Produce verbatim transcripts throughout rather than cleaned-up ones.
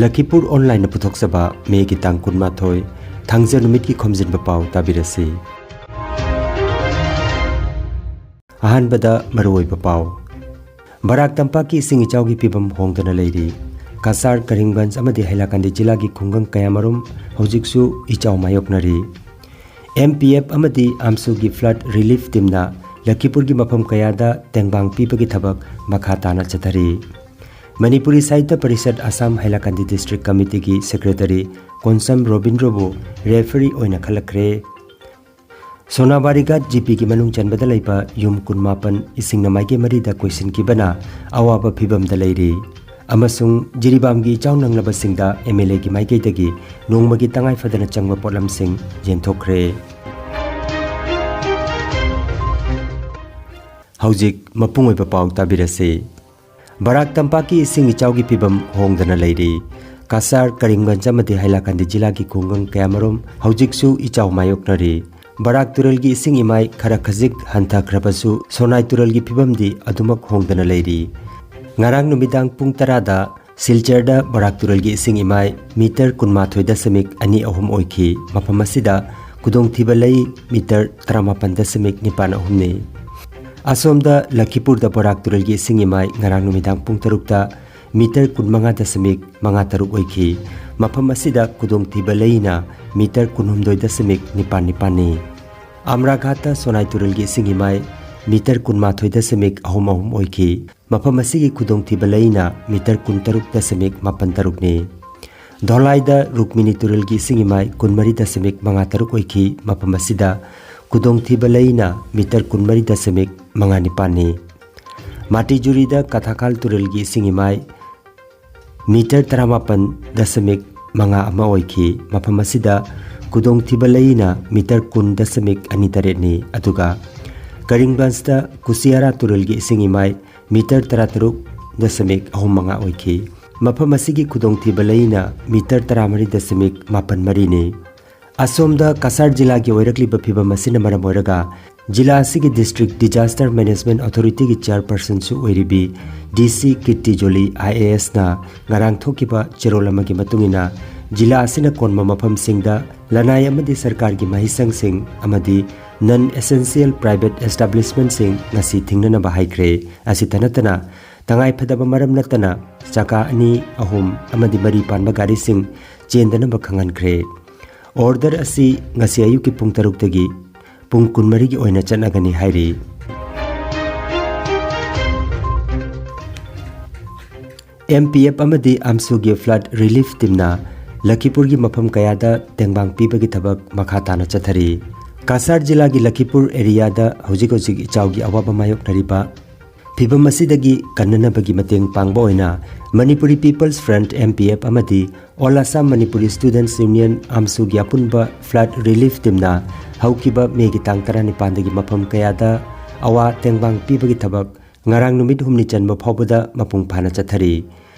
ꯂꯈꯤꯄꯨꯔ ꯑꯣꯟꯂꯥꯏꯟꯅ ꯄꯨꯊꯣꯛꯆꯕ ꯃꯦꯒꯤ ꯇꯥꯡ ꯀꯨꯟꯃꯥꯊꯣꯏ, ꯊꯥꯡꯖ ꯅꯨꯃꯤꯠꯀꯤ ꯈꯣꯝꯖꯤꯟꯕ ꯄꯥꯎ ꯇꯥꯕꯤꯔꯁꯤ꯫ ꯑꯍꯥꯟꯕꯗ ꯃꯔꯨꯑꯣꯏꯕ ꯄꯥꯎ꯫ ꯕꯔꯥꯛ ꯇꯝꯄꯥꯛꯀꯤ ꯏꯁꯤꯡ ꯏꯆꯥꯎꯒꯤ ꯐꯤꯕꯝ ꯍꯣꯡꯗꯅ ꯂꯩꯔꯤ꯫ ꯀꯁꯥꯔ, ꯀꯔꯤꯝꯒꯟꯖ ꯑꯃꯗꯤ ꯍꯩꯂꯥꯀꯥꯟꯗꯤ ꯖꯤꯂꯥꯒꯤ ꯈꯨꯡꯒꯪ ꯀꯌꯥꯃꯔꯨꯝ ꯍꯧꯖꯤꯛꯁꯨ ꯏꯆꯥꯎ ꯃꯥꯌꯣꯛꯅꯔꯤ꯫ ꯑꯦꯝ ꯄꯤ ꯑꯦꯐ ꯑꯃꯗꯤ ꯑꯥꯝꯁꯨꯒꯤ flood relief teamꯅ ꯂꯈꯤꯄꯨꯔꯒꯤ ꯃꯐꯝ ꯀꯌꯥꯗ ꯇꯦꯡꯕꯥꯡ ꯄꯤꯕꯒꯤ ꯊꯕꯛ ꯃꯈꯥ ꯇꯥꯅ ꯆꯠꯊꯔꯤ꯫ Manipuri Sahitya Parishad Assam ꯍꯩꯂꯥꯀꯥꯟꯗꯤ district committeeꯒꯤ secretary Konsam ꯔꯣꯕꯤꯟꯗ꯭ꯔꯣꯕꯨ referee ꯑꯣꯏꯅ ꯈꯜꯂꯛꯈ꯭ꯔꯦ꯫ ꯁꯣꯅꯥꯕꯥꯔꯤꯒꯥꯠ ꯖꯤ ꯄꯤꯒꯤ ꯃꯅꯨꯡ ꯆꯟꯕꯗ ꯂꯩꯕ ꯌꯨꯝ ꯀꯨꯟꯃꯥꯄꯟ ꯏꯁꯤꯡꯅ ꯃꯥꯏꯀꯩ ꯃꯔꯤꯗ ꯀꯣꯏꯁꯤꯟꯈꯤꯕꯅ ꯑꯋꯥꯕ ꯐꯤꯕꯝꯗ ꯂꯩꯔꯤ ꯑꯃꯁꯨꯡ ꯖꯤꯔꯤꯕꯥꯝꯒꯤ ꯏꯆꯥꯎ ꯅꯪꯂꯕꯁꯤꯡꯗ ꯑꯦꯝ ꯑꯦꯜ ꯑꯦꯒꯤ ꯃꯥꯏꯀꯩꯗꯒꯤ ꯅꯣꯡꯃꯒꯤ ꯇꯉꯥꯏ ꯐꯗꯅ ꯆꯪꯕ ꯄꯣꯠꯂꯝꯁꯤꯡ ꯌꯦꯟꯊꯣꯛꯈ꯭ꯔꯦ꯫ ꯍꯧꯖꯤꯛ ꯃꯄꯨꯡ ꯑꯣꯏꯕ ꯄꯥꯎ ꯇꯥꯕꯤꯔꯁꯤ꯫ ꯕꯔꯥꯛ ꯇꯝꯄꯥꯛꯀꯤ ꯏꯁꯤꯡ ꯏꯆꯥꯎꯒꯤ ꯐꯤꯕꯝ ꯍꯣꯡꯗꯅ ꯂꯩꯔꯤ꯫ ꯀꯁꯥꯔ, ꯀꯔꯤꯝꯒꯟꯖ ꯑꯃꯗꯤ ꯍꯩꯂꯥꯀꯥꯟꯗꯤ ꯖꯤꯂꯥꯒꯤ ꯈꯨꯡꯒꯪ ꯀꯌꯥꯃꯔꯨꯝ ꯍꯧꯖꯤꯛꯁꯨ ꯏꯆꯥꯎ ꯃꯥꯌꯣꯛꯅꯔꯤ꯫ ꯕꯔꯥꯛ ꯇꯨꯔꯦꯜꯒꯤ ꯏꯁꯤꯡ ꯏꯃꯥꯏ ꯈꯔ ꯈꯖꯤꯛ ꯍꯟꯊꯈ꯭ꯔꯕꯁꯨ ꯁꯣꯅꯥꯏ ꯇꯨꯔꯦꯜꯒꯤ ꯐꯤꯕꯝꯗꯤ ꯑꯗꯨꯃꯛ ꯍꯣꯡꯗꯅ ꯂꯩꯔꯤ꯫ ꯉꯔꯥꯡ ꯅꯨꯃꯤꯗꯥꯡ ꯄꯨꯡ ꯇꯔꯥꯗ ꯁꯤꯜꯆꯔꯗ ꯕꯔꯥꯛ ꯇꯨꯔꯦꯜꯒꯤ ꯏꯁꯤꯡ ꯏꯃꯥꯏ ꯃꯤꯇꯔ ꯀꯨꯟꯃꯥꯊꯣꯏ ꯗꯁꯃꯤꯛ ꯑꯅꯤ ꯑꯍꯨꯝ ꯑꯣꯏꯈꯤ꯫ ꯃꯐꯝ ꯑꯁꯤꯗ ꯈꯨꯗꯣꯡꯊꯤꯕ ꯂꯩ ꯃꯤꯇꯔ ꯇꯔꯥꯃꯥꯄꯟ ꯗꯁꯃꯤꯛ ꯅꯤꯄꯥꯟ ꯑꯍꯨꯝꯅꯤ꯫ ꯑꯁꯣꯝꯗ ꯂꯈꯤꯄꯨꯔꯗ ꯕꯔꯥꯛ ꯇꯨꯔꯦꯜꯒꯤ ꯏꯁꯤꯡ ꯏꯃꯥꯏ ꯉꯔꯥꯡ ꯅꯨꯃꯤꯗꯥꯡ ꯄꯨꯡ ꯇꯔꯨꯛꯇ ꯃꯤꯇꯔ ꯀꯨꯟꯃꯉꯥ ꯗꯁꯃꯤꯛ ꯃꯉꯥ ꯇꯔꯨꯛ ꯑꯣꯏꯈꯤ꯫ ꯃꯐꯝ ꯑꯁꯤꯗ ꯈꯨꯗꯣꯡꯊꯤꯕ ꯂꯩꯅ ꯃꯤꯇꯔ ꯀꯨꯟꯍꯨꯝꯗꯣꯏ ꯗꯁꯃꯤꯛ ꯅꯤꯄꯥꯟ ꯅꯤꯄꯥꯟꯅꯤ꯫ ꯑꯝꯔꯥꯘꯥꯠꯇ ꯁꯣꯅꯥꯏ ꯇꯨꯔꯦꯜꯒꯤ ꯏꯁꯤꯡ ꯏꯃꯥꯏ ꯃꯤꯇꯔ ꯀꯨꯟꯃꯥꯊꯣꯏ ꯗꯁꯃꯤꯛ ꯑꯍꯨꯝ ꯑꯍꯨꯝ ꯑꯣꯏꯈꯤ꯫ ꯃꯐꯝ ꯑꯁꯤꯒꯤ ꯈꯨꯗꯣꯡꯊꯤꯕ ꯂꯩꯅ ꯃꯤꯇꯔ ꯀꯨꯟꯇꯔꯨꯛ ꯗꯁꯃꯤꯛ ꯃꯥꯄꯟ ꯇꯔꯨꯛꯅꯤ꯫ ꯙꯣꯂꯥꯏꯗ ꯔꯨꯛꯃꯤꯅꯤ ꯇꯨꯔꯦꯜꯒꯤ ꯏꯁꯤꯡ ꯏꯃꯥꯏ ꯀꯨꯟꯃꯔꯤ ꯗꯁꯃꯤꯛ ꯃꯉꯥ ꯇꯔꯨꯛ ꯑꯣꯏꯈꯤ꯫ ꯃꯐꯝ ꯑꯁꯤꯗ ꯈꯨꯗꯣꯡꯊꯤꯕ ꯂꯩꯅ ꯃꯤꯇꯔ ꯀꯨꯟꯃꯔꯤ ꯗꯁꯃꯤꯛ ꯃꯉꯥ ꯅꯤꯄꯥꯟꯅꯤ꯫ ꯃꯥꯇꯤꯖꯨꯔꯤꯗ ꯀꯊꯥꯈꯥꯜ ꯇꯨꯔꯦꯜꯒꯤ ꯏꯁꯤꯡ ꯏꯃꯥꯏ ꯃꯤꯇꯔ ꯇꯔꯥꯃꯥꯄꯟ ꯗꯁꯃꯤꯛ ꯃꯉꯥ ꯑꯃ ꯑꯣꯏꯈꯤ꯫ ꯃꯐꯝ ꯑꯁꯤꯗ ꯈꯨꯗꯣꯡꯊꯤꯕ ꯂꯩꯅ ꯃꯤꯇꯔ ꯀꯨꯟ ꯗꯁꯃꯤꯛ ꯑꯅꯤ ꯇꯔꯦꯠꯅꯤ꯫ ꯑꯗꯨꯒ ꯀꯔꯤꯝꯒꯟꯖꯇ ꯀꯨꯁꯤꯌꯥꯔꯥ ꯇꯨꯔꯦꯜꯒꯤ ꯏꯁꯤꯡ ꯏꯃꯥꯏ ꯃꯤꯇꯔ ꯇꯔꯥꯇꯔꯨꯛ ꯗꯁꯃꯤꯛ ꯑꯍꯨꯝ ꯃꯉꯥ ꯑꯣꯏꯈꯤ꯫ ꯃꯐꯝ ꯑꯁꯤꯒꯤ ꯈꯨꯗꯣꯡꯊꯤꯕ ꯂꯩꯅ ꯃꯤꯇꯔ ꯇꯔꯥꯃꯔꯤ ꯗꯁꯃꯤꯛ ꯃꯥꯄꯟ ꯃꯔꯤꯅꯤ꯫ ꯑꯁꯣꯝꯗ ꯀꯁꯥꯔ ꯖꯤꯂꯥꯒꯤ ꯑꯣꯏꯔꯛꯂꯤꯕ ꯐꯤꯕꯝ ꯑꯁꯤꯅ ꯃꯔꯝ ꯑꯣꯏꯔꯒ ꯖꯤꯂꯥ ꯑꯁꯤꯒꯤ District Disaster Management Authorityꯒꯤ chairpersonꯁꯨ ꯑꯣꯏꯔꯤꯕꯤ DC ꯀꯤꯔꯇꯤ ꯖꯣꯂꯤ IASꯅ ꯉꯔꯥꯡ ꯊꯣꯛꯈꯤꯕ ꯆꯦꯔꯣꯜ ꯑꯃꯒꯤ ꯃꯇꯨꯡ ꯏꯟꯅ, ꯖꯤꯂꯥ ꯑꯁꯤꯅ ꯀꯣꯟꯕ ꯃꯐꯝꯁꯤꯡꯗ ꯂꯅꯥꯏ ꯑꯃꯗꯤ ꯁꯔꯀꯥꯔꯒꯤ ꯃꯍꯩꯁꯪꯁꯤꯡ ꯑꯃꯗꯤ non essential private establishmentꯁꯤꯡ ꯉꯁꯤ ꯊꯤꯡꯅꯅꯕ ꯍꯥꯏꯈ꯭ꯔꯦ꯫ ꯑꯁꯤꯇ ꯅꯠꯇꯅ, ꯇꯉꯥꯏꯐꯗꯕ ꯃꯔꯝ ꯅꯠꯇꯅ ꯆꯀꯥ ꯑꯅꯤ, ꯑꯍꯨꯝ ꯑꯃꯗꯤ ꯃꯔꯤ ꯄꯥꯟꯕ ꯒꯥꯔꯤꯁꯤꯡ ꯆꯦꯟꯗꯅꯕ ꯈꯪꯍꯟꯈ꯭ꯔꯦ꯫ Order ꯑꯁꯤ ꯉꯁꯤ ꯑꯌꯨꯛꯀꯤ ꯄꯨꯡ ꯇꯔꯨꯛꯇꯒꯤ ꯄꯨꯡ ꯀꯨꯟꯃꯔꯤꯒꯤ ꯑꯣꯏꯅ ꯆꯠꯅꯒꯅꯤ ꯍꯥꯏꯔꯤ꯫ MPF ꯑꯃꯗꯤ AMSUꯒꯤ flood relief teamꯅ ꯂꯈꯤꯄꯨꯔꯒꯤ ꯃꯐꯝ ꯀꯌꯥꯗ ꯇꯦꯡꯕꯥꯡ ꯄꯤꯕꯒꯤ ꯊꯕꯛ ꯃꯈꯥ ꯇꯥꯅ ꯆꯠꯊꯔꯤ꯫ ꯀꯁꯥꯔ ꯖꯤꯂꯥꯒꯤ ꯂꯈꯤꯄꯨꯔ areaꯗ ꯍꯧꯖꯤꯛ ꯍꯧꯖꯤꯛ ꯏꯆꯥꯎꯒꯤ ꯑꯋꯥꯕ ꯃꯥꯌꯣꯛꯅꯔꯤꯕ ꯐꯤꯚꯝ ꯑꯁꯤꯗꯒꯤ ꯀꯟꯅꯅꯕꯒꯤ ꯃꯇꯦꯡ ꯄꯥꯡꯕ ꯑꯣꯏꯅ Manipuri People's Front, MPF, ꯑꯃꯗꯤ All Assam Manipuri Students Union, AMSUꯒꯤ ꯑꯄꯨꯟꯕ flood relief teamꯅ ꯍꯧꯈꯤꯕ ꯃꯦꯒꯤ ꯇꯥꯡ ꯇꯔꯥꯅꯤꯄꯥꯟꯗꯒꯤ ꯃꯐꯝ ꯀꯌꯥꯗ ꯑꯋꯥ ꯇꯦꯡꯕꯥꯡ ꯄꯤꯕꯒꯤ ꯊꯕꯛ ꯉꯔꯥꯡ ꯅꯨꯃꯤꯠ ꯍꯨꯝꯅꯤ ꯆꯟꯕ ꯐꯥꯎꯕꯗ ꯃꯄꯨꯡ ꯐꯥꯅ ꯆꯠꯊꯔꯤ꯫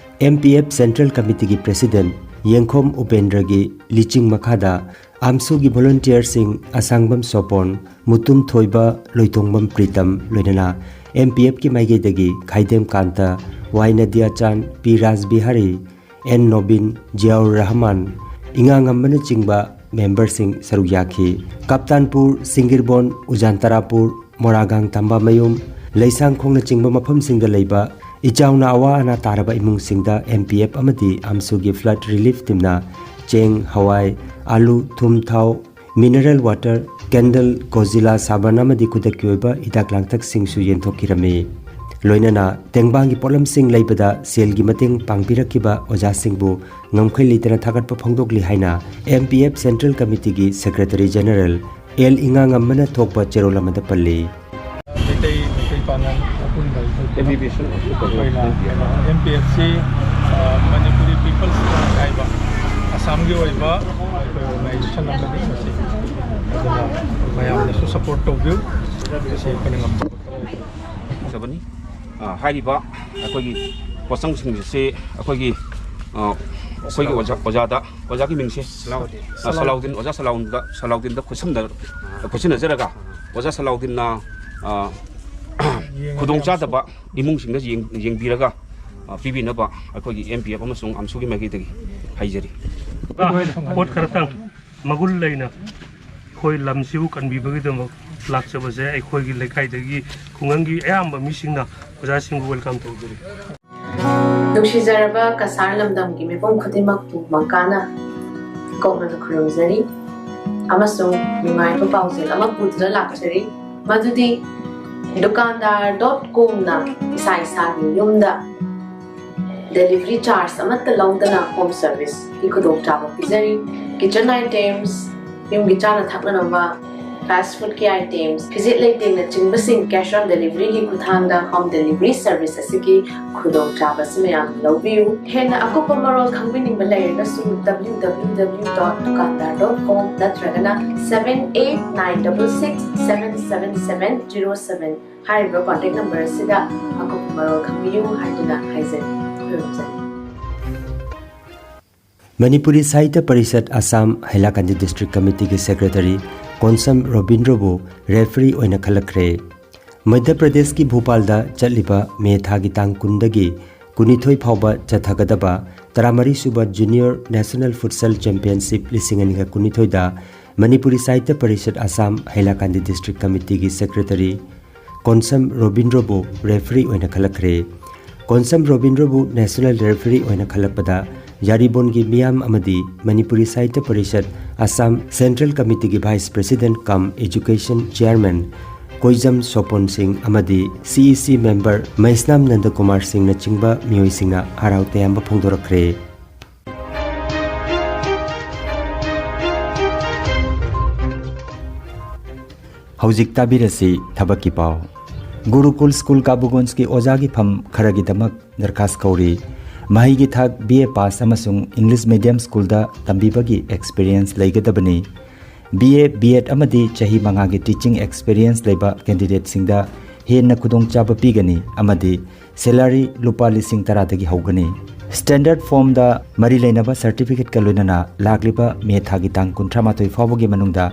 MPF Central Committeeꯒꯤ President ꯌꯦꯡꯈꯣꯝ ꯎꯄꯦꯟꯗ꯭ꯔꯒꯤ ꯂꯤꯆꯤꯡ ꯃꯈꯥꯗ AMSUꯒꯤ volunteerꯁꯤꯡ ꯑꯁꯥꯡꯕꯝ ꯁꯣꯄꯣꯟ, ꯃꯨꯇꯨꯝ ꯊꯣꯏꯕ, ꯂꯣꯏꯇꯣꯡꯕꯝ ꯄ꯭ꯔꯤꯇꯝ, ꯂꯣꯏꯅꯅ MPFꯀꯤ ꯃꯥꯏꯀꯩꯗꯒꯤ ꯈꯥꯏꯗꯦꯝ ꯀꯥꯟꯇ, ꯋꯥꯏ ꯅꯗꯤꯌꯥꯆꯥꯟ, ꯄꯤ ꯔꯥꯖ ꯕꯤꯍꯥꯔꯤ, ꯑꯦꯟ ꯅꯣꯕꯤꯟ, ꯖꯤꯌꯥꯎꯔ ꯔꯍꯃꯥꯟ, ꯏꯉꯥꯉꯝꯕꯅꯆꯤꯡꯕ memberꯁꯤꯡ ꯁꯔꯨꯛ ꯌꯥꯈꯤ꯫ ꯀꯞꯇꯥꯟꯄꯨꯔ, ꯁꯤꯡꯒꯤꯔꯕꯣꯟ, ꯎꯖꯥꯟ ꯇꯔꯥꯄꯨꯔ, ꯃꯣꯔꯥꯒꯥꯡ ꯇꯝꯕꯥꯃꯌꯨꯝ, ꯂꯩꯁꯥꯡꯈꯣꯡꯅꯆꯤꯡꯕ ꯃꯐꯝꯁꯤꯡꯗ ꯂꯩꯕ ꯏꯆꯥꯎꯅ ꯑꯋꯥ ꯑꯅꯥ ꯇꯥꯔꯕ ꯏꯃꯨꯡꯁꯤꯡꯗ MPF ꯑꯃꯗꯤ AMSUꯒꯤ flood relief teamꯅ ꯆꯦꯡ, ꯍꯋꯥꯏ, ꯑꯥꯂꯨ, ꯊꯨꯝ, ꯊꯥꯎ, mineral water, candle, Godzilla ꯁꯥꯕꯟ ꯑꯃꯗꯤ ꯈꯨꯗꯛꯀꯤ ꯑꯣꯏꯕ ꯍꯤꯗꯥꯛ ꯂꯥꯡꯊꯛꯁꯤꯡꯁꯨ ꯌꯦꯟꯊꯣꯛꯈꯤꯔꯝꯃꯤ꯫ ꯂꯣꯏꯅꯅ ꯇꯦꯡꯕꯥꯡꯒꯤ ꯄꯣꯠꯂꯝꯁꯤꯡ ꯂꯩꯕꯗ ꯁꯦꯜꯒꯤ ꯃꯇꯦꯡ ꯄꯥꯡꯕꯤꯔꯛꯈꯤꯕ ꯑꯣꯖꯥꯁꯤꯡꯕꯨ ꯉꯝꯈꯩ ꯂꯩꯇꯅ ꯊꯥꯒꯠꯄ ꯐꯣꯡꯗꯣꯛꯂꯤ ꯍꯥꯏꯅ MPF Central Committeeꯒꯤ Secretary General ꯑꯦꯜ ꯏꯉꯥꯉꯝꯕꯅ ꯊꯣꯛꯄ ꯆꯦꯔꯣꯜ ꯑꯃꯗ ꯄꯜꯂꯤ꯫ ꯃꯩꯇꯩ, ꯃꯩꯇꯩ ꯄꯥꯉꯜ ꯑꯄꯨꯟꯕ ꯑꯩꯈꯣꯏꯅ MPFꯁꯤ, ꯑ, Manipuri People's Front ꯍꯥꯏꯕ ꯑꯁꯥꯝꯒꯤ ꯑꯣꯏꯕ ꯑꯩꯈꯣꯏ organization ꯑꯃꯅꯤ ꯃꯁꯤ꯫ ꯑꯗꯨꯅ ꯃꯌꯥꯝꯅꯁꯨ support ꯇꯧꯕꯤꯌꯨ꯫ ꯃꯁꯤ ꯑꯩꯈꯣꯏꯅ ꯉꯝꯖꯕ ꯇꯧꯕ꯫ ꯐꯖꯕꯅꯤ꯫ ꯑ, ꯍꯥꯏꯔꯤꯕ ꯑꯩꯈꯣꯏꯒꯤ ꯄꯣꯠꯆꯪꯁꯤꯡ ꯑꯁꯤ ꯑꯩꯈꯣꯏꯒꯤ, ꯑ, ꯑꯩꯈꯣꯏꯒꯤ ꯑꯣꯖꯥ ꯑꯣꯖꯥꯗ ꯑꯣꯖꯥꯒꯤ ꯃꯤꯡꯁꯦ, ꯁꯂꯥꯎꯗꯤꯟ꯫ ꯑ, ꯁꯂꯥꯎꯗꯤꯟ, ꯑꯣꯖꯥ ꯁꯂꯥꯎꯗꯤꯟꯗ, ꯁꯂꯥꯎꯗꯤꯟꯗ ꯈꯨꯠꯁꯝꯅ-, ꯈꯨꯠꯁꯝꯅꯖꯔꯒ, ꯑꯣꯖꯥ ꯁꯂꯥꯎꯗꯤꯟꯅ, ꯑ, ꯈꯨꯗꯣꯡꯆꯥꯗꯕ ꯏꯃꯨꯡꯁꯤꯡꯗ ꯌꯦꯡ-, ꯌꯦꯡꯕꯤꯔꯒ, ꯑ, ꯄꯤꯕꯤꯅꯕ ꯑꯩꯈꯣꯏꯒꯤ ꯑꯦꯝ ꯄꯤ ꯑꯦꯐ ꯑꯃꯁꯨꯡ ꯑꯝꯁꯨꯒꯤ ꯃꯥꯏꯀꯩꯗꯒꯤ ꯍꯥꯏꯖꯔꯤ꯫ ꯄꯣꯠ ꯈꯔꯇꯪ ꯃꯒꯨꯟ ꯂꯩꯅ ꯑꯩꯈꯣꯏ ꯂꯝꯁꯤꯕꯨ ꯀꯟꯕꯤꯕꯒꯤꯗꯃꯛ ꯂꯥꯛꯆꯕꯁꯦ ꯑꯩꯈꯣꯏꯒꯤ ꯂꯩꯀꯥꯏꯗꯒꯤ ꯈꯨꯡꯒꯪꯒꯤ ꯑꯌꯥꯝꯕ ꯃꯤꯁꯤꯡꯅ ꯑꯣꯖꯥꯁꯤꯡꯕꯨ welcome ꯇꯧꯖꯔꯤ꯫ ꯅꯨꯡꯁꯤꯖꯔꯕ ꯀꯁꯥꯔ ꯂꯝꯗꯝꯒꯤ ꯃꯤꯄꯨꯝ ꯈꯨꯗꯤꯡꯃꯛꯄꯨ ꯃꯪꯀꯥꯅ ꯀꯣꯛꯅꯅ ꯈꯨꯔꯨꯝꯖꯔꯤ ꯑꯃꯁꯨꯡ ꯅꯨꯡꯉꯥꯏꯕ ꯄꯥꯎꯖꯦꯜ ꯑꯃ ꯄꯨꯗꯨꯅ ꯂꯥꯛꯆꯔꯤ, ꯃꯗꯨꯗꯤ ꯗꯨꯀꯥꯟꯗꯥꯔ ꯗꯣꯠ ꯀꯣꯝꯅ ꯏꯁꯥ ꯏꯁꯥꯒꯤ ꯌꯨꯝꯗ delivery charge ꯑꯃꯠꯇ ꯂꯧꯗꯅ home service ꯀꯤ ꯈꯨꯗꯣꯡꯆꯥꯕ ꯄꯤꯖꯔꯤ꯫ Kitchen items, ꯌꯨꯝꯒꯤ ꯆꯥꯅ ꯊꯛꯅꯅꯕ, fast food ꯀꯤ items, ꯐꯤꯖꯦꯠ ꯂꯩꯇꯦꯡꯅꯆꯤꯡꯕꯁꯤꯡ cash on delivery ꯒꯤ ꯈꯨꯠꯊꯥꯡꯗ home delivery service ꯑꯁꯤꯒꯤ ꯈꯨꯗꯣꯡꯆꯥꯕ ꯑꯁꯤ ꯃꯌꯥꯝꯅ ꯂꯧꯕꯤꯌꯨ꯫ ꯍꯦꯟꯅ ꯑꯀꯨꯞꯄ ꯃꯔꯣꯜ ꯈꯪꯕꯤꯅꯤꯡꯕ ꯂꯩꯔꯒꯁꯨ W W W dot dukandar dot com ꯅꯠꯇ꯭ꯔꯒꯅ seven eight nine double six seven seven seven zero seven ꯍꯥꯏꯔꯤꯕ contact number ꯑꯁꯤꯗ ꯑꯀꯨꯞꯄ ꯃꯔꯣꯜ ꯈꯪꯕꯤꯌꯨ ꯍꯥꯏꯗꯨꯅ ꯍꯥꯏꯖꯔꯤ꯫ ꯈꯨꯔꯨꯝꯖꯔꯤ꯫ ꯃꯅꯤꯄꯨꯔꯤ ꯁꯥꯍꯤꯇ꯭ꯌ ꯄꯔꯤꯁꯠ ꯑꯁꯥꯝ ꯍꯩꯂꯥꯀꯥꯟꯗꯤ ꯗꯤꯁꯇ꯭ꯔꯤꯛ ꯀꯃꯤꯇꯤꯒꯤ ꯁꯦꯀ꯭ꯔꯦꯇꯔꯤ ꯀꯣꯟꯁꯝ ꯔꯣꯕꯤꯟꯗ꯭ꯔꯕꯨ ꯔꯦꯐ꯭ꯔꯤ ꯑꯣꯏꯅ ꯈꯜꯂꯛꯈ꯭ꯔꯦ꯫ ꯃꯙ꯭ꯌ ꯄ꯭ꯔꯗꯦꯁꯀꯤ ꯚꯣꯄꯥꯜꯗ ꯆꯠꯂꯤꯕ ꯃꯦ ꯊꯥꯒꯤ ꯇꯥꯡ ꯀꯨꯟꯗꯒꯤ ꯀꯨꯟꯅꯤꯊꯣꯏ ꯐꯥꯎꯕ ꯆꯠꯊꯒꯗꯕ ꯇꯔꯥꯃꯔꯤ ꯁꯨꯕ ꯖꯨꯅꯤꯌꯔ ꯅꯦꯁꯅꯦꯜ ꯐꯨꯠꯁꯜ ꯆꯦꯝꯄꯤꯌꯟꯁꯤꯞ ꯂꯤꯁꯤꯡ ꯑꯅꯤꯒ ꯀꯨꯟꯅꯤꯊꯣꯏꯗ ꯃꯅꯤꯄꯨꯔꯤ ꯁꯥꯍꯤꯇ꯭ꯌ ꯄꯔꯤꯁꯠ ꯑꯁꯥꯝ ꯍꯩꯂꯥꯀꯥꯟꯗꯤ ꯗꯤꯁꯇ꯭ꯔꯤꯛ ꯀꯃꯤꯇꯤꯒꯤ ꯁꯦꯀ꯭ꯔꯦꯇꯔꯤ ꯀꯣꯟꯁꯝ ꯔꯣꯕꯤꯟꯗ꯭ꯔꯕꯨ ꯔꯦꯐ꯭ꯔꯤ ꯑꯣꯏꯅ ꯈꯜꯂꯛꯈ꯭ꯔꯦ꯫ ꯀꯣꯟꯁꯝ ꯔꯣꯕꯤꯟꯗ꯭ꯔꯕꯨ ꯅꯦꯁꯅꯦꯜ ꯔꯦꯐ꯭ꯔꯤ ꯑꯣꯏꯅ ꯈꯜꯂꯛꯄꯗ ꯌꯥꯔꯤꯕꯣꯟꯒꯤ ꯃꯤꯌꯥꯝ ꯑꯃꯗꯤ ꯃꯅꯤꯄꯨꯔꯤ ꯁꯥꯍꯤꯇ꯭ꯌ ꯄꯔꯤꯁꯠ ꯑꯁꯥꯝ ꯁꯦꯟꯇ꯭ꯔꯦꯜ ꯀꯃꯤꯇꯤꯒꯤ vice president cum education chairman Koijam Sopon Singh ꯑꯃꯗꯤ C E C member Meisnam Nandakumar ꯁꯤꯡꯅꯆꯤꯡꯕ ꯃꯤꯑꯣꯏꯁꯤꯡꯅ ꯍꯔꯥꯎ ꯇꯌꯥꯝꯕ ꯐꯣꯡꯗꯣꯔꯛꯈ꯭ꯔꯦ꯫ ꯍꯧꯖꯤꯛ ꯇꯥꯕꯤꯔꯁꯤ ꯊꯕꯛꯀꯤ ꯄꯥꯎ꯫ ꯒꯨꯔꯨꯀꯨꯜ ꯁ꯭ꯀꯨꯜ ꯀꯥꯕꯨꯒꯣꯟꯁꯀꯤ ꯑꯣꯖꯥꯒꯤ ꯐꯝ ꯈꯔꯒꯤꯗꯃꯛ ꯗꯔꯈꯥꯁ ꯀꯧꯔꯤ꯫ ꯃꯍꯩꯒꯤ ꯊꯥꯛ B A pass ꯑꯃꯁꯨꯡ English medium ꯁ꯭ꯀꯨꯜꯗ ꯇꯝꯕꯤꯕꯒꯤ experience ꯂꯩꯒꯗꯕꯅꯤ꯫ B A, B Ed ꯑꯃꯗꯤ ꯆꯍꯤ ꯃꯉꯥꯒꯤ teaching experience ꯂꯩꯕ candidateꯁꯤꯡꯗ ꯍꯦꯟꯅ ꯈꯨꯗꯣꯡꯆꯥꯕ ꯄꯤꯒꯅꯤ ꯑꯃꯗꯤ salary ꯂꯨꯄꯥ ꯂꯤꯁꯤꯡ ꯇꯔꯥꯗꯒꯤ ꯍꯧꯒꯅꯤ꯫ ꯁ꯭ꯇꯦꯟꯗꯔꯗ ꯐꯣꯔꯝꯗ ꯃꯔꯤ ꯂꯩꯅꯕ ꯁꯔꯇꯤꯐꯤꯀꯦꯠꯀ ꯂꯣꯏꯅꯅ ꯂꯥꯛꯂꯤꯕ ꯃꯦ ꯊꯥꯒꯤ ꯇꯥꯡ ꯀꯨꯟꯊ꯭ꯔꯥ ꯃꯥꯊꯣꯏ ꯐꯥꯎꯕꯒꯤ ꯃꯅꯨꯡꯗ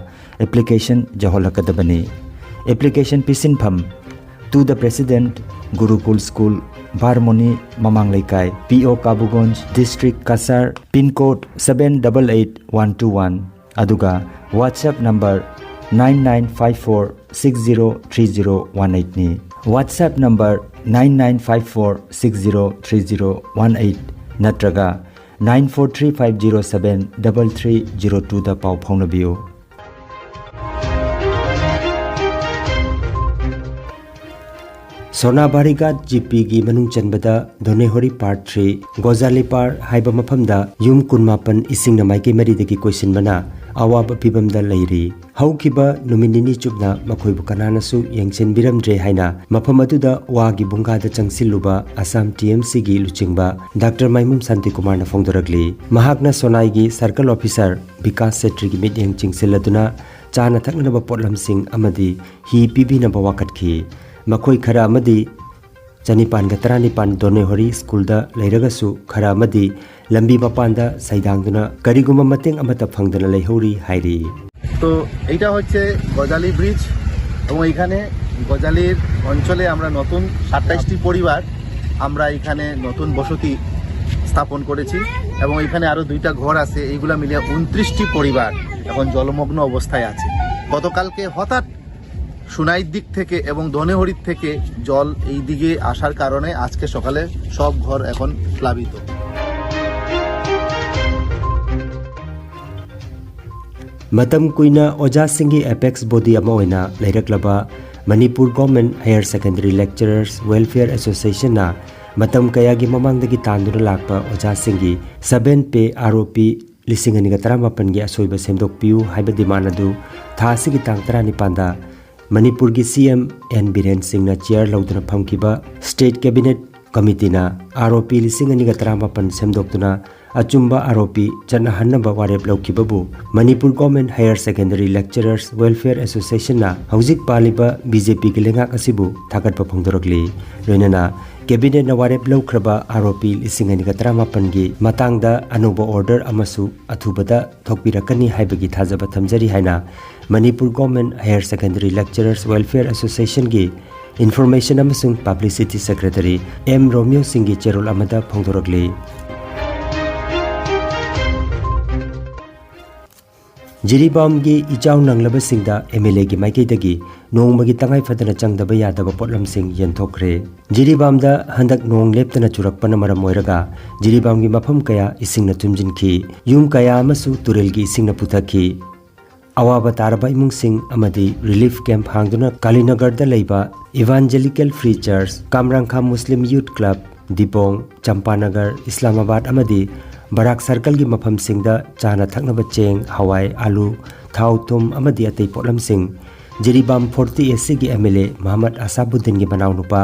ꯑꯦꯄ꯭ꯂꯤꯀꯦꯁꯟ ꯌꯧꯍꯜꯂꯛꯀꯗꯕꯅꯤ꯫ ꯑꯦꯄ꯭ꯂꯤꯀꯦꯁꯟ ꯄꯤꯁꯤꯟꯐꯝ: To the President, Gurukul School, ꯕꯥꯔꯃꯣꯅꯤ ꯃꯃꯥꯡ ꯂꯩꯀꯥꯏ, P O Kabugonj, District Cachar, pin code seven double eight one two one, ꯑꯗꯨꯒ WhatsApp number nine nine five four six zero three zero one eight ꯅꯤ꯫ WhatsApp number nine nine five four six zero three zero one eight ꯅꯠꯇ꯭ꯔꯒ nine four three five zero seven double three zero two ꯗ ꯄꯥꯎ ꯐꯥꯎꯅꯕꯤꯌꯨ꯫ ꯁꯣꯅꯥꯕꯥꯔꯤꯒꯥꯠ ꯖꯤꯄꯤꯒꯤ ꯃꯅꯨꯡ ꯆꯟꯕꯗ ꯗꯣꯅꯦꯍꯣꯔꯤ part three, ꯒꯣꯖꯥꯂꯤꯄꯥꯔ ꯍꯥꯏꯕ ꯃꯐꯝꯗ ꯌꯨꯝ ꯀꯨꯟꯃꯥꯄꯟ ꯏꯁꯤꯡꯅ ꯃꯥꯏꯀꯩ ꯃꯔꯤꯗꯒꯤ ꯀꯣꯏꯁꯤꯟꯕꯅ ꯑꯋꯥꯕ ꯐꯤꯚꯝꯗ ꯂꯩꯔꯤ꯫ ꯍꯧꯈꯤꯕ ꯅꯨꯃꯤꯠ ꯅꯤꯅꯤ ꯆꯨꯞꯅ ꯃꯈꯣꯏꯕꯨ ꯀꯅꯥꯅꯁꯨ ꯌꯦꯡꯁꯤꯟꯕꯤꯔꯝꯗ꯭ꯔꯦ ꯍꯥꯏꯅ ꯃꯐꯝ ꯑꯗꯨꯗ ꯋꯥꯒꯤ ꯕꯨꯡꯒꯥꯗ ꯆꯪꯁꯤꯜꯂꯨꯕ ꯑꯁꯥꯝ ꯇꯤ ꯑꯦꯝ ꯁꯤꯒꯤ ꯂꯨꯆꯤꯡꯕ ꯗꯥꯛꯇꯔ ꯃꯥꯏꯃꯨꯝ ꯁꯥꯟꯇꯤꯀꯨꯃꯥꯔꯅ ꯐꯣꯡꯗꯣꯔꯛꯂꯤ꯫ ꯃꯍꯥꯛꯅ ꯁꯣꯅꯥꯏꯒꯤ ꯁꯔꯀꯜ ꯑꯣꯐꯤꯁꯔ ꯕꯤꯀꯥꯁ ꯁꯦꯇ꯭ꯔꯤꯒꯤ ꯃꯤꯠꯌꯦꯡ ꯆꯤꯡꯁꯤꯜꯂꯗꯨꯅ ꯆꯥꯅ ꯊꯛꯅꯅꯕ ꯄꯣꯠꯂꯝꯁꯤꯡ ꯑꯃꯗꯤ ꯍꯤ ꯄꯤꯕꯤꯅꯕ ꯋꯥꯀꯠꯈꯤ꯫ ꯃꯈꯣꯏ ꯈꯔ ꯑꯃꯗꯤ ꯆꯅꯤꯄꯥꯟꯒ ꯇꯔꯥꯅꯤꯄꯥꯟ ꯗꯣꯅꯦꯍꯣꯔꯤ ꯁ꯭ꯀꯨꯜꯗ ꯂꯩꯔꯒꯁꯨ ꯈꯔ ꯑꯃꯗꯤ ꯂꯝꯕꯤ ꯃꯄꯥꯟꯗ ꯁꯩꯗꯥꯡꯗꯨꯅ ꯀꯔꯤꯒꯨꯝꯕ ꯃꯇꯦꯡ ꯑꯃꯠꯇ ꯐꯪꯗꯅ ꯂꯩꯍꯧꯔꯤ ꯍꯥꯏꯔꯤ꯫ তো এইটা হচ্ছে গজালি ব্রিজ এবং এখানে গজালির অঞ্চলে আমরা নতুন সাতাইশটি পরিবার আমরা এখানে নতুন বসতি স্থাপন করেছি এবং এখানে আরও দুইটা ঘর আছে, এইগুলা মিলিয়ে ঊনত্রিশটি পরিবার এখন জলমগ্ন অবস্থায় আছে। গতকালকে হঠাৎ সুনাইর দিক থেকে এবং ধনেহরির থেকে জল এই দিকে আসার কারণে আজকে সকালে সব ঘর এখন প্লাবিত। ꯃꯇꯝ ꯀꯨꯏꯅ ꯑꯣꯖꯥꯁꯤꯡꯒꯤ ꯑꯦꯄꯦꯛꯁ ꯕꯣꯗꯤ ꯑꯃ ꯑꯣꯏꯅ ꯂꯩꯔꯛꯂꯕ Manipur government higher secondary lecturers welfare ꯑꯦꯁꯣꯁꯤꯌꯦꯁꯟꯅ ꯃꯇꯝ ꯀꯌꯥꯒꯤ ꯃꯃꯥꯡꯗꯒꯤ ꯇꯥꯟꯗꯨꯅ ꯂꯥꯛꯄ ꯑꯣꯖꯥꯁꯤꯡꯒꯤ ꯁꯕꯦꯟ ꯄꯦ ꯑꯥꯔ ꯑꯣ ꯄꯤ ꯂꯤꯁꯤꯡ ꯑꯅꯤꯒ ꯇꯔꯥꯃꯥꯄꯟꯒꯤ ꯑꯁꯣꯏꯕ ꯁꯦꯝꯗꯣꯛꯄꯤꯌꯨ ꯍꯥꯏꯕ ꯗꯤꯃꯥꯟ ꯑꯗꯨ ꯊꯥ ꯑꯁꯤꯒꯤ ꯇꯥꯡ ꯇꯔꯥꯅꯤꯄꯥꯟꯗ ꯃꯅꯤꯄꯨꯔꯒꯤ ꯁꯤ ꯑꯦꯝ ꯑꯦꯟ ꯕꯤꯔꯦꯟ ꯁꯤꯡꯅ ꯆꯤꯌꯥꯔ ꯂꯧꯗꯨꯅ ꯐꯝꯈꯤꯕ ꯁ꯭ꯇꯦꯠ ꯀꯦꯕꯤꯅꯦꯠ ꯀꯃꯤꯇꯤꯅ ꯑꯥꯔ ꯑꯣ ꯄꯤ ꯂꯤꯁꯤꯡ ꯑꯅꯤꯒ ꯇꯔꯥꯃꯥꯄꯟ ꯁꯦꯝꯗꯣꯛꯇꯨꯅ ꯑꯆꯨꯝꯕ ꯑꯥꯔꯣꯄꯤ ꯆꯠꯅꯍꯟꯅꯕ ꯋꯥꯔꯦꯞ ꯂꯧꯈꯤꯕꯕꯨ Manipur government higher secondary lecturers welfare ꯑꯦꯁꯣꯁꯤꯌꯦꯁꯟꯅ ꯍꯧꯖꯤꯛ ꯄꯥꯜꯂꯤꯕ ꯕꯤ ꯖꯦ ꯄꯤꯒꯤ ꯂꯩꯉꯥꯛ ꯑꯁꯤꯕꯨ ꯊꯥꯒꯠꯄ ꯐꯣꯡꯗꯣꯔꯛꯂꯤ꯫ ꯂꯣꯏꯅꯅ ꯀꯦꯕꯤꯅꯦꯠꯅ ꯋꯥꯔꯦꯞ ꯂꯧꯈ꯭ꯔꯕ ꯑꯥꯔꯣꯄꯤ ꯂꯤꯁꯤꯡ ꯑꯅꯤꯒ ꯇꯔꯥꯃꯥꯄꯟꯒꯤ ꯃꯇꯥꯡꯗ ꯑꯅꯧꯕ ꯑꯣꯔꯗꯔ ꯑꯃꯁꯨ ꯑꯊꯨꯕꯗ ꯊꯣꯛꯄꯤꯔꯛꯀꯅꯤ ꯍꯥꯏꯕꯒꯤ ꯊꯥꯖꯕ ꯊꯝꯖꯔꯤ ꯍꯥꯏꯅ Manipur government higher secondary lecturers welfare ꯑꯦꯁꯣꯁꯤꯌꯦꯁꯟꯒꯤ ꯏꯟꯐꯣꯔꯃꯦꯁꯟ ꯑꯃꯁꯨꯡ ꯄꯕ꯭ꯂꯤꯁꯤꯇꯤ ꯁꯦꯀ꯭ꯔꯦꯇꯔꯤ ꯑꯦꯝ ꯔꯣꯃꯤꯌꯣ ꯁꯤꯡꯒꯤ ꯆꯦꯔꯣꯜ ꯑꯃꯗ ꯐꯣꯡꯗꯣꯔꯛꯂꯤ꯫ ꯖꯤꯔꯤꯕꯥꯝꯒꯤ ꯏꯆꯥꯎ ꯅꯪꯂꯕꯁꯤꯡꯗ ꯑꯦꯝ ꯑꯦꯜ ꯑꯦꯒꯤ ꯃꯥꯏꯀꯩꯗꯒꯤ ꯅꯣꯡꯃꯒꯤ ꯇꯉꯥꯏ ꯐꯗꯅ ꯆꯪꯗꯕ ꯌꯥꯗꯕ ꯄꯣꯠꯂꯝꯁꯤꯡ ꯌꯦꯟꯊꯣꯛꯈ꯭ꯔꯦ꯫ ꯖꯤꯔꯤꯕꯥꯝꯗ ꯍꯟꯗꯛ ꯅꯣꯡ ꯂꯦꯞꯇꯅ ꯆꯨꯔꯛꯄꯅ ꯃꯔꯝ ꯑꯣꯏꯔꯒ ꯖꯤꯔꯤꯕꯥꯝꯒꯤ ꯃꯐꯝ ꯀꯌꯥ ꯏꯁꯤꯡꯅ ꯊꯨꯝꯖꯤꯟꯈꯤ꯫ ꯌꯨꯝ ꯀꯌꯥ ꯑꯃꯁꯨ ꯇꯨꯔꯦꯜꯒꯤ ꯏꯁꯤꯡꯅ ꯄꯨꯊꯈꯤ꯫ ꯑꯋꯥꯕ ꯇꯥꯔꯕ ꯏꯃꯨꯡꯁꯤꯡ ꯑꯃꯗꯤ ꯔꯤꯂꯤꯐ ꯀꯦꯝꯞ ꯍꯥꯡꯗꯨꯅ ꯀꯥꯂꯤꯅꯒꯔꯗ ꯂꯩꯕ ꯏꯚꯥꯟꯖꯦꯂꯤꯀꯦꯜ ꯐ꯭ꯔꯤ ꯆꯔꯆ, ꯀꯥꯝꯔꯥꯡꯈꯥ ꯃꯨꯁꯂꯤꯝ ꯌꯨꯠ ꯀ꯭ꯂꯕ, ꯗꯤꯕꯣꯡ, ꯆꯝꯄꯥꯅꯒꯔ, ꯏꯁꯂꯥꯃꯥꯕꯥꯗ ꯑꯃꯗꯤ ꯕꯔꯥꯛ ꯁꯔꯀꯜꯒꯤ ꯃꯐꯝꯁꯤꯡꯗ ꯆꯥꯅ ꯊꯛꯅꯕ ꯆꯦꯡ, ꯍꯋꯥꯏ, ꯑꯥꯂꯨ, ꯊꯥꯎ, ꯊꯨꯝ ꯑꯃꯗꯤ ꯑꯇꯩ ꯄꯣꯠꯂꯝꯁꯤꯡ ꯖꯤꯔꯤꯕꯥꯝ ꯐꯣꯔꯇꯤ ꯑꯦ ꯁꯤꯒꯤ ꯑꯦꯝ ꯑꯦꯜ ꯑꯦ ꯃꯍꯃꯗ ꯑꯁꯥꯕꯨꯗꯗꯤꯟꯒꯤ ꯃꯅꯥꯎꯅꯨꯄꯥ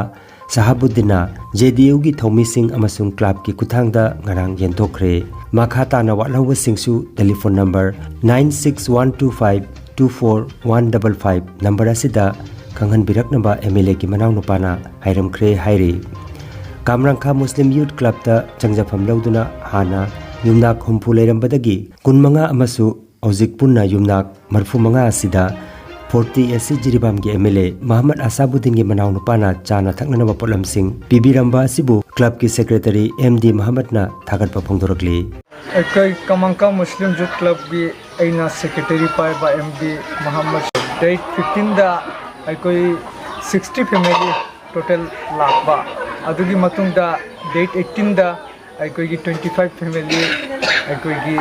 ꯁꯍꯥꯕꯨꯗꯤꯟꯅ ꯖꯦ ꯗꯤ ꯌꯨꯒꯤ ꯊꯧꯃꯤꯁꯤꯡ ꯑꯃꯁꯨꯡ ꯀ꯭ꯂꯕꯀꯤ ꯈꯨꯠꯊꯥꯡꯗ ꯉꯔꯥꯡ ꯌꯦꯟꯊꯣꯛꯈ꯭ꯔꯦ꯫ ꯃꯈꯥ ꯇꯥꯅ ꯋꯥꯠꯍꯧꯕꯁꯤꯡꯁꯨ telephone number nine six one two five two four one double five number ꯑꯁꯤꯗ ꯈꯪꯍꯟꯕꯤꯔꯛꯅꯕ ꯑꯦꯝ ꯑꯦꯜ ꯑꯦꯒꯤ ꯃꯅꯥꯎꯅꯨꯄꯥꯅ ꯍꯥꯏꯔꯝꯈ꯭ꯔꯦ ꯍꯥꯏꯔꯤ꯫ ꯀꯥꯝꯔꯥꯡꯈꯥ ꯃꯨꯁꯂꯤꯝ ꯌꯨꯠ ꯀ꯭ꯂꯕꯇ ꯆꯪꯖꯐꯝ ꯂꯧꯗꯨꯅ ꯍꯥꯟꯅ ꯌꯨꯝꯅꯥꯛ ꯍꯨꯝꯐꯨ ꯂꯩꯔꯝꯕꯗꯒꯤ ꯀꯨꯟꯃꯉꯥ ꯑꯃꯁꯨ ꯍꯧꯖꯤꯛ ꯄꯨꯟꯅ ꯌꯨꯝꯅꯥꯛ ꯃꯔꯤꯐꯨꯃꯉꯥ ꯑꯁꯤꯗ ꯐꯣꯔꯇꯤ ꯑꯦ ꯁꯤ ꯖꯤꯔꯤꯕꯥꯝꯒꯤ ꯑꯦꯝ ꯑꯦꯜ ꯑꯦ ꯃꯍꯃꯗ ꯑꯁꯥꯕꯨꯗꯗꯤꯟꯒꯤ ꯃꯅꯥꯎꯅꯨꯄꯥꯅ ꯆꯥꯅ ꯊꯛꯅꯅꯕ ꯄꯣꯠꯂꯝꯁꯤꯡ ꯄꯤꯕꯤꯔꯝꯕ ꯑꯁꯤꯕꯨ ꯀ꯭ꯂꯕꯀꯤ ꯁꯦꯀ꯭ꯔꯦꯇꯔꯤ ꯑꯦꯝ ꯗꯤ ꯃꯍꯃꯗꯅ ꯊꯥꯒꯠꯄ ꯐꯣꯡꯗꯣꯔꯛꯂꯤ꯫ ꯑꯩꯈꯣꯏ ꯀꯃꯪꯀꯥ ꯃꯨꯁꯂꯤꯝ ꯌꯨꯠ ꯀ꯭ꯂꯕꯀꯤ ꯑꯩꯅ ꯁꯦꯀ꯭ꯔꯦꯇꯔꯤ ꯄꯥꯏꯕ ꯑꯦꯝ ꯗꯤ ꯃꯍꯃꯗ, ꯗꯦꯠ ꯐꯤꯐꯇꯤꯟꯗ ꯑꯩꯈꯣꯏ ꯁꯤꯛꯁꯇꯤ ꯐꯦꯃꯤꯂꯤ ꯇꯣꯇꯦꯜ ꯂꯥꯛꯄ, ꯑꯗꯨꯒꯤ ꯃꯇꯨꯡꯗ ꯗꯦꯠ ꯑꯩꯠꯇꯤꯟꯗ ꯑꯩꯈꯣꯏꯒꯤ ꯇ꯭ꯋꯦꯟꯇꯤ ꯐꯥꯏꯚ ꯐꯦꯃꯤꯂꯤ ꯑꯩꯈꯣꯏꯒꯤ,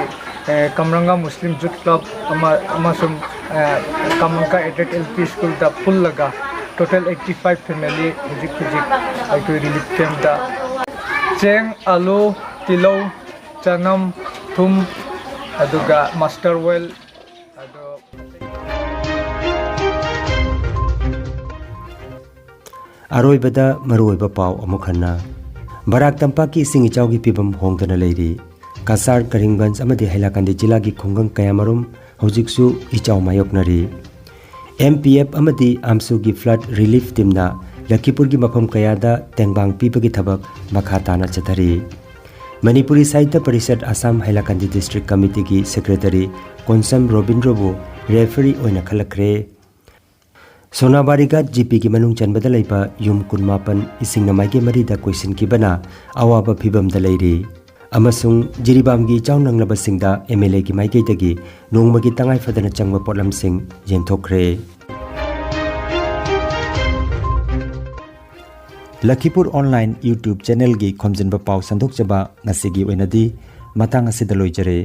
ꯑꯦ, ꯀꯝꯔꯪꯒꯥ ꯃꯨꯁꯂꯤꯝ ꯌꯨꯠ ꯀ꯭ꯂꯕ ꯑꯃ, ꯑꯃꯁꯨꯡ, ꯑꯦ, ꯀꯝꯔꯪꯒꯥ ꯑꯦꯗꯦꯠ ꯑꯦꯜ ꯄꯤ ꯁ꯭ꯀꯨꯜꯗ ꯄꯨꯜꯂꯒ ꯇꯣꯇꯦꯜ ꯑꯩꯠꯇꯤ ꯐꯥꯏꯚ ꯐꯦꯃꯤꯂꯤ ꯍꯧꯖꯤꯛ ꯍꯧꯖꯤꯛ ꯑꯩꯈꯣꯏ ꯔꯤꯂꯤꯐ ꯀꯦꯝꯞꯇ ꯆꯦꯡ, ꯑꯂꯨ, ꯇꯤꯜꯍꯧ, ꯆꯅꯝ, ꯊꯨꯝ, ꯑꯗꯨꯒ ꯃꯁꯇꯔ ꯑꯣꯏꯜ, ꯑꯗꯣ ꯑꯔꯣꯏꯕꯗ ꯃꯔꯨꯑꯣꯏꯕ ꯄꯥꯎ ꯑꯃꯨꯛ ꯍꯟꯅ꯫ ꯕꯔꯥꯛ ꯇꯝꯄꯥꯛꯀꯤ ꯏꯁꯤꯡ ꯏꯆꯥꯎꯒꯤ ꯐꯤꯕꯝ ꯍꯣꯡꯗꯅ ꯂꯩꯔꯤ꯫ ꯀꯁꯥꯔ, ꯀꯔꯤꯝꯒꯟꯖ ꯑꯃꯗꯤ ꯍꯩꯂꯥꯀꯟꯗꯤ ꯖꯤꯂꯥꯒꯤ ꯈꯨꯡꯒꯪ ꯀꯌꯥꯃꯔꯨꯝ ꯍꯧꯖꯤꯛꯁꯨ ꯏꯆꯥꯎ ꯃꯥꯌꯣꯛꯅꯔꯤ꯫ ꯑꯦꯝ ꯄꯤ ꯑꯦꯐ ꯑꯃꯗꯤ ꯑꯥꯝꯁꯨꯒꯤ flood relief teamꯅ ꯂꯈꯤꯄꯨꯔꯒꯤ ꯃꯐꯝ ꯀꯌꯥꯗ ꯇꯦꯡꯕꯥꯡ ꯄꯤꯕꯒꯤ ꯊꯕꯛ ꯃꯈꯥ ꯇꯥꯅ ꯆꯠꯊꯔꯤ꯫ Manipuri Sahitya Parishad Assam ꯍꯩꯂꯥꯀꯟꯗꯤ district committeeꯒꯤ secretary Konsam ꯔꯣꯕꯤꯟꯗ꯭ꯔꯣꯕꯨ referee ꯑꯣꯏꯅ ꯈꯜꯂꯛꯈ꯭ꯔꯦ꯫ ꯁꯣꯅꯥꯕꯥꯔꯤꯒꯥꯠ ꯖꯤꯄꯤꯒꯤ ꯃꯅꯨꯡ ꯆꯟꯕꯗ ꯂꯩꯕ ꯌꯨꯝ ꯀꯨꯟꯃꯥꯄꯟ ꯏꯁꯤꯡꯅ ꯃꯥꯏꯀꯩ ꯃꯔꯤꯗ ꯀꯣꯏꯁꯤꯟꯈꯤꯕꯅ ꯑꯋꯥꯕ ꯐꯤꯚꯝꯗ ꯂꯩꯔꯤ꯫ ꯑꯃꯁꯨꯡ ꯖꯤꯔꯤꯕꯥꯝꯒꯤ ꯏꯆꯥꯎ ꯅꯪꯂꯕꯁꯤꯡꯗ ꯑꯦꯝ ꯑꯦꯜ ꯑꯦꯒꯤ ꯃꯥꯏꯀꯩꯗꯒꯤ ꯅꯣꯡꯃꯒꯤ ꯇꯉꯥꯏ ꯐꯗꯅ ꯆꯪꯕ ꯄꯣꯠꯂꯝꯁꯤꯡ ꯌꯦꯟꯊꯣꯛꯈ꯭ꯔꯦ꯫ ꯂꯈꯤꯄꯨꯔ online YouTube channelꯒꯤ ꯈꯣꯝꯖꯤꯟꯕ ꯄꯥꯎ ꯁꯟꯗꯣꯛꯆꯕ ꯉꯁꯤꯒꯤ ꯑꯣꯏꯅꯗꯤ ꯃꯇꯥꯡ ꯑꯁꯤꯗ ꯂꯣꯏꯖꯔꯦ꯫